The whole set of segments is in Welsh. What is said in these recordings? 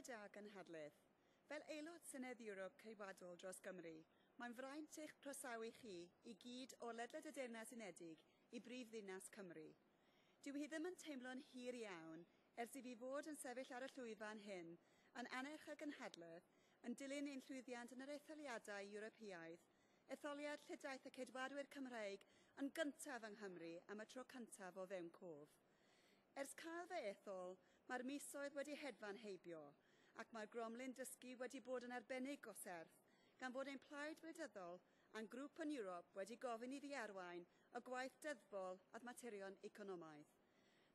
Bore da gynhadledd. Fel aelod Senedd Ewrop Ceidwadol dros Gymru, mae'n fraint eich croesawu chi i gyd o ledled y Deyrnas Unedig i brif ddinas Cymru. Dyw hi ddim yn teimlo'n hir iawn ers i fi fod yn sefyll ar y llwyfan hyn yn annerch y gynhadledd yn dilyn ein llwyddiant yn yr etholiadau Ewropeaidd, etholiad lle daeth y Ceidwadwyr Cymreig yn gyntaf yng Nghymru am y tro cyntaf o fewn cof. Ers cael fy ethol, mae'r misoedd wedi hedfan heibio, ac mae'r gromlin dysgu wedi bod yn arbennig o serth, gan fod ein plaid wleidyddol a'n grŵp yn Ewrop wedi gofyn i fi arwain y gwaith deddfol a'r materion economaidd.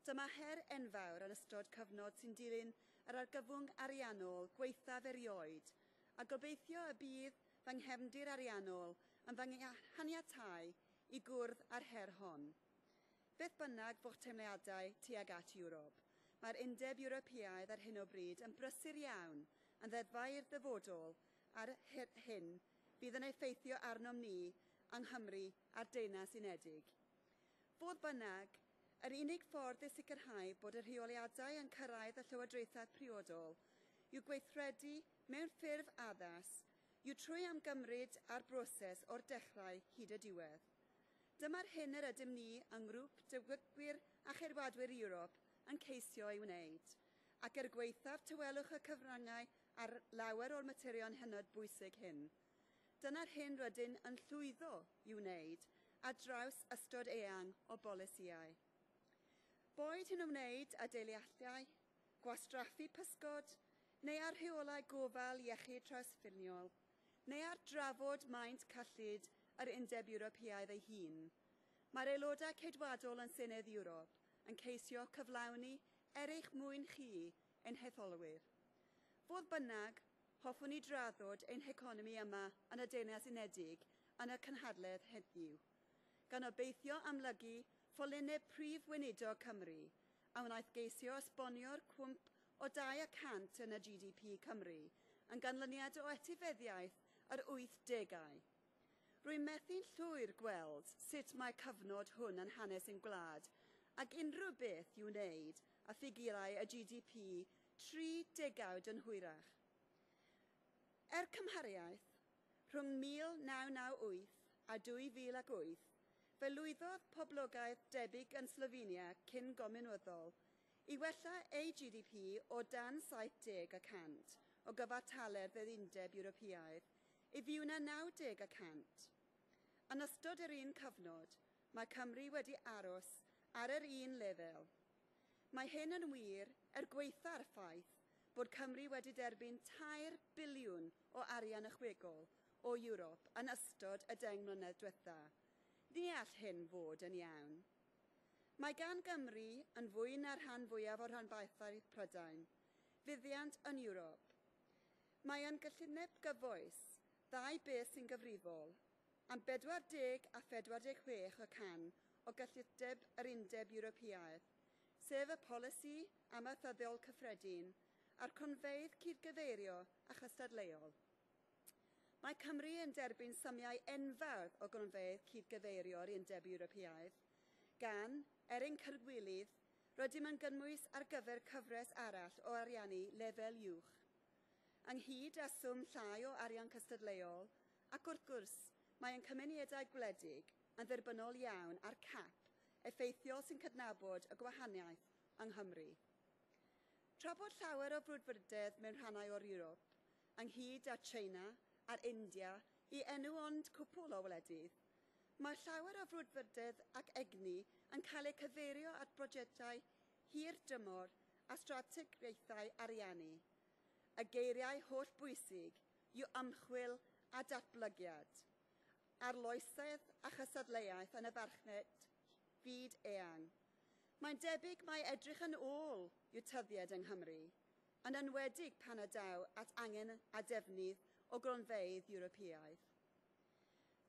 Dyma her enfawr yn ystod cyfnod sy'n dilyn yr argyfwng ariannol gwaethaf erioed, a gobeithio y bydd fy nghefndir ariannol yn fy nghaniatáu i gwrdd â'r her hon. Beth bynnag fo'ch teimladau tuag at Ewrop, mae'r Undeb Ewropeaidd ar hyn o bryd yn brysur iawn yn ddeddfau i'r dyfodol a'r hyn fydd yn effeithio arnom ni yng Nghymru a'r Deyrnas Unedig. Fodd bynnag, yr unig ffordd i sicrhau bod y rheoliadau yn cyrraedd y llywodraethau priodol yw gweithredu mewn ffurf addas yw trwy amgymryd â'r broses o'r dechrau hyd y diwedd. Dyma'r hyn yr ydym ni yng ngrŵp Diwygwyr a Cheidwadwyr Ewrop yn ceisio ei wneud, ac er gwaethaf tawelwch y cyfryngau ar lawer o'r materion hynod bwysig hyn. Dyna'r hyn rydyn yn llwyddo i'w wneud ar draws ystod eang o bolisïau. Boed hyn ymwneud â deiliadau, gwastraffu pysgod, neu ar rheolau gofal iechyd trawsffiniol, neu ar drafod maint cyllid yr Undeb Ewropeaidd ei hun. Mae'r aelodau ceidwadol yn Senedd Ewrop yn ceisio cyflawni er eich mwyn chi ein hetholwyr. Fodd bynnag, hoffwn i drafod ein heconomi yma yn y Deyrnas Unedig yn y cynhadledd heddiw, gan obeithio amlygu ffolineb Prif Weinidog Cymru a wnaeth geisio esbonio'r cwymp o 2% yn y GDP Cymru yn ganlyniad o etifeddiaeth yr 80au. Rwy'n methu'n llwyr gweld sut mae cyfnod hwn yn hanes ein gwlad ac unrhyw beth i'w wneud â ffigurau y GDP 3 degawd yn hwyrach. Er cymhariaeth, rhwng 1998 a 2008, fe lwyddodd poblogaeth debyg yn Slovenia cyn gomiwnyddol i wella ei GDP o dan 70% o gyfartaledd yr Undeb Ewropeaidd i fyw na 90%. Yn ystod yr un cyfnod, mae Cymru wedi aros ar yr un lefel. Mae hyn yn wir er gwaetha'r ffaith bod Cymru wedi derbyn 3 biliwn o arian ychwanegol o Ewrop yn ystod y 10 mlynedd diwetha. Ni all hyn fod yn iawn. Mae gan Gymru yn fwy na'r rhan fwyaf o'r rhanbarthau Prydain, fuddiant yn Ewrop. Mae yn gyllideb gyfoes, ddau beth sy'n gyfrifol, am 40 a 46 y can o gyllideb yr Undeb Ewropeaidd, sef y polisi amaethyddol cyffredin a'r cronfeydd cydgyfeirio a chystadleuol. Mae Cymru yn derbyn symiau enfawr o gronfeydd cydgyfeirio'r Undeb Ewropeaidd, gan, er ein cyrgwilydd, rydym yn gymwys ar gyfer cyfres arall o ariannu lefel uwch. Ynghyd â swm llai o arian cystadleuol, ac wrth gwrs, mae ein cymunedau gwledig yn dderbyniol iawn ar cap effeithiol sy'n cydnabod y gwahaniaeth yng Nghymru. Tra bod llawer o frwdfrydedd mewn rhannau o'r Ewrop, ynghyd â China a'r India i enw ond cwpl o wledydd, mae llawer o frwdfrydedd ac egni yn cael eu cyfeirio at brosiectau hir dymor a strategaethau ariannu. Y geiriau holl bwysig yw ymchwil a datblygiad, arloesedd a chystadleuaeth yn y farchnad fyd eang. Mae'n debyg mai edrych yn ôl yw tyddiad yng Nghymru, yn enwedig pan y daw at angen a defnydd o gronfeydd Ewropeaidd.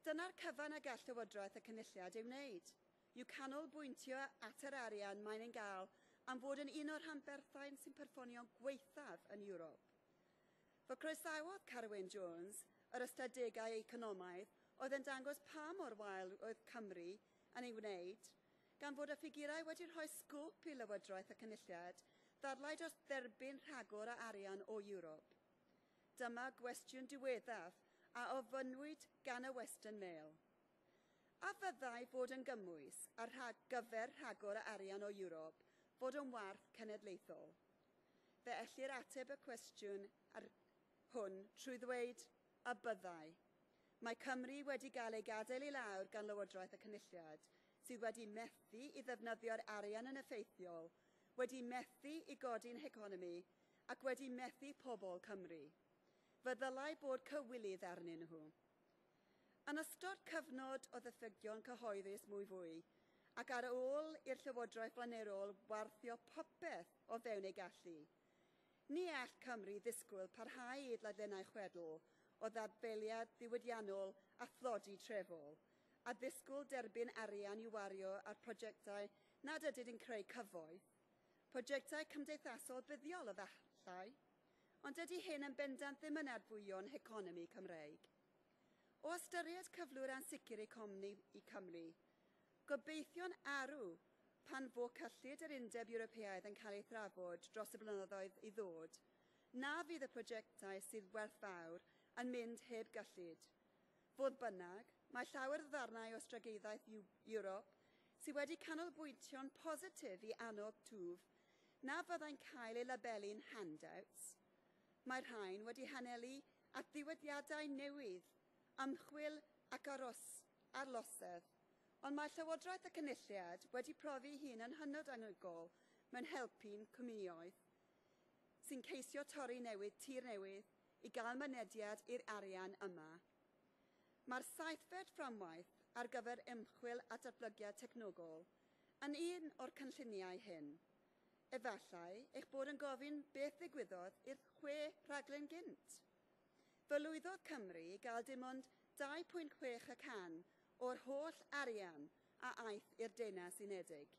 Dyna'r cyfan y gall Llywodraeth y Cynulliad ei wneud, yw canolbwyntio at yr arian mae'n ei gael am fod yn un o'r rhanbarthau sy'n perfformio gwaethaf yn Ewrop. Fe croesawodd Carwyn Jones yr ystadegau economaidd oedd yn dangos pa mor wael oedd Cymru yn ei wneud, gan fod y ffigurau wedi rhoi sgôp i Lywodraeth y Cynulliad ddadlau dros dderbyn rhagor o arian o Ewrop? Dyma gwestiwn diweddaf a ofynnwyd gan y Western Mail. A fyddai fod yn gymwys ar gyfer rhagor o arian o Ewrop fod yn warth cenedlaethol? Fe ellir ateb y cwestiwn ar hwn trwy ddweud y byddai. Mae Cymru wedi gael ei gadael i lawr gan Lywodraeth y Cynulliad, sydd wedi methu i ddefnyddio'r arian yn effeithiol, wedi methu i godi'n heconomi ac wedi methu pobl Cymru. Fe ddylai bod cywilydd arnyn nhw. Yn ystod cyfnod o ddiffygion cyhoeddus mwy fwy, ac ar ôl i'r Llywodraeth flaenorol warthio popeth o fewn ei gallu, ni all Cymru ddisgwyl parhau i ddadlennau chwedl o ddadfeiliad ddiwydiannol a thlodi trefol, a ddisgwyl derbyn arian i'w wario ar prosiectau nad ydynt yn creu cyfoeth, prosiectau cymdeithasol buddiol efallai, ond dydy hyn yn bendant ddim yn adfywio'n heconomi Cymreig. O ystyried cyflwr ansicr economi i Cymru, gobeithio'n arw pan fo cyllid yr Undeb Ewropeaidd yn cael ei thrafod dros y blynyddoedd i ddod, na fydd y prosiectau sydd werthfawr yn mynd heb gyllid. Fodd bynnag, mae llawer o ddarnau o strategaeth Ewrop sydd wedi canolbwyntio'n positif i annog twf na fyddai'n cael ei labelu'n handouts. Mae rhain wedi hanelu at ddiwydiadau newydd, ymchwil ac arloesedd, ond mae Llywodraeth y Cynulliad wedi profi hun yn hynod anhygoel mewn helpu'n cwmnïoedd sy'n ceisio torri newydd, tir newydd i gael mynediad i'r arian yma. Mae'r seithfed fframwaith ar gyfer ymchwil a datblygiad technogol yn un o'r cynlluniau hyn. Efallai eich bod yn gofyn beth ddigwyddodd i'r 6 rhaglen gynt. Fe lwyddodd Cymru i gael dim ond 2.6 y can o'r holl arian a aeth i'r Deyrnas Unedig.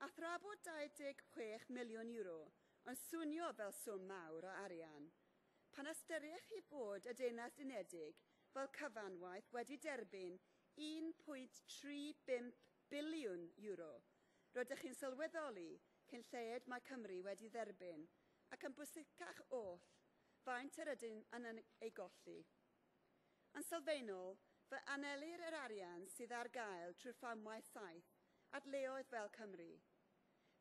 A thra bod 26 miliwn euro yn swnio fel swm mawr o arian, pan ystyriech chi bod y Deyrnas Unedig fel cyfanwaith wedi derbyn 1.35 biliwn euro, rydych chi'n sylweddoli cyn lleied mae Cymru wedi dderbyn, ac yn bwysicach oll, faint yr ydyn yn ei golli. Yn sylfaenol, fe anelir yr arian sydd ar gael trwy'r fframwaith 7 at leoedd fel Cymru.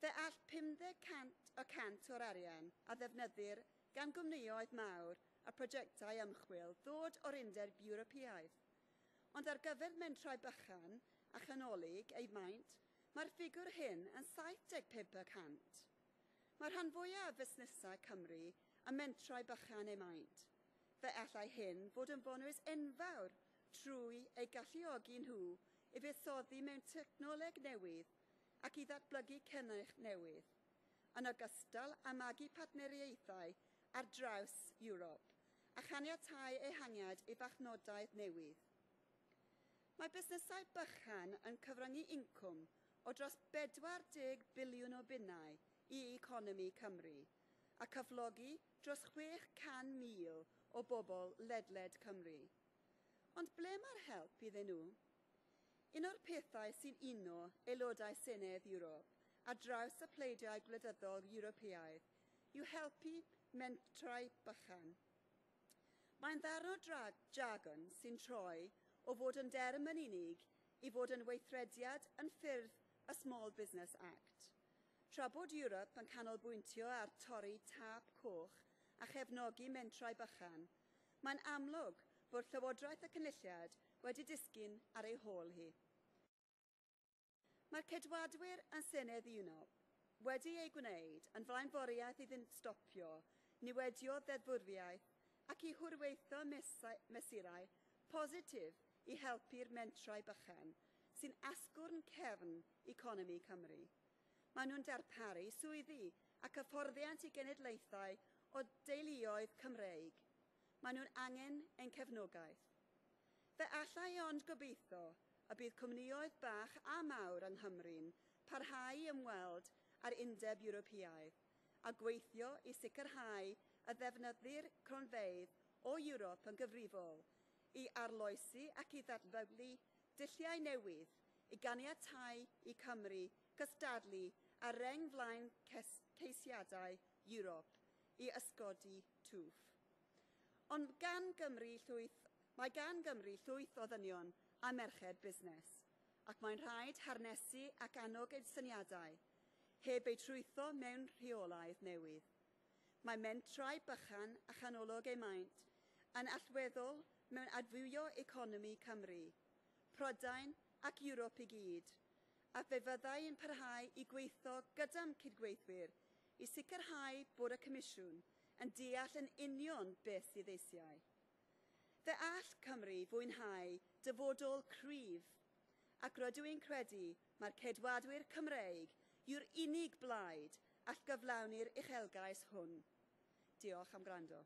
Fe all 50% o'r arian a ddefnyddir gan gwmnïoedd mawr a prosiectau ymchwil ddod o'r Undeb Ewropeaidd. Ond ar gyfer mentrau bychan a chanolig eu maint, mae'r ffigwr hyn yn 75%. Mae'r rhan fwyaf o fusnesau Cymru a mentrau bychan eu maint. Fe allai hyn fod yn bonws enfawr trwy eu galluogi nhw i fuddsoddi mewn technoleg newydd ac i ddatblygu cynnyrch newydd, yn ogystal â magu partneriaethau ar draws Ewrop a chaniatáu ehangiad i farchnadoedd newydd. Mae busnesau bychan yn cyfrannu incwm o dros 40 biliwn o bunnau i economi Cymru a cyflogi dros 600,000 o bobl ledled Cymru. Ond ble mae'r help iddyn nhw? Un o'r pethau sy'n uno aelodau Senedd Ewrop ar draws y pleidiau gwleidyddol Ewropeaidd yw helpu mentrau bychan. Mae'n ddarn o jargon sy'n troi o fod yn derm yn unig i fod yn weithrediad yn ffurf y Small Business Act. Tra bod Ewrop yn canolbwyntio ar torri tâp coch a chefnogi mentrau bychan, mae'n amlwg bod Llywodraeth y Cynulliad wedi disgyn ar ei hôl hi. Mae'r Ceidwadwyr yn Senedd Ewrop wedi ei gwneud yn flaenoriaeth iddynt stopio niweidio ddeddfwriaeth ac i hyrwyddo mesurau positif i helpu'r mentrau bychan sy'n asgwrn cefn economi Cymru. Maen nhw'n darparu swyddi ac hyfforddiant i genedlaethau o deuluoedd Cymreig. Maen nhw'n angen ein cefnogaeth. Fe allai ond gobeithio y bydd cwmnïoedd bach a mawr yng Nghymru'n parhau i ymweld â'r Undeb Ewropeaidd a gweithio i sicrhau y ddefnyddir cronfeydd o Ewrop yn gyfrifol i arloesi ac i ddatblygu dulliau newydd i ganiatáu i Cymru cystadlu ar reng flaen ceisiadau Ewrop i ysgogi twf. Ond gan Gymru llwyth, mae gan Gymru llwyth o ddynion a merched busnes, ac mae'n rhaid harnesu ac annog eu syniadau, heb eu trwytho mewn rheolaidd newydd. Mae mentrau bychan a chanolog eu maint yn allweddol mewn adfywio economi Cymru, Prydain ac Ewrop i gyd, a fe fyddai yn parhau i gweithio gyda'm cydweithwyr i sicrhau bod y Comisiwn yn deall yn union beth sydd eisiau. Fe all Cymru fwynhau dyfodol cryf, ac rydw i'n credu mae'r Ceidwadwyr Cymreig yw'r unig blaid all gyflawni'r uchelgais hwn. Diolch am gwrando.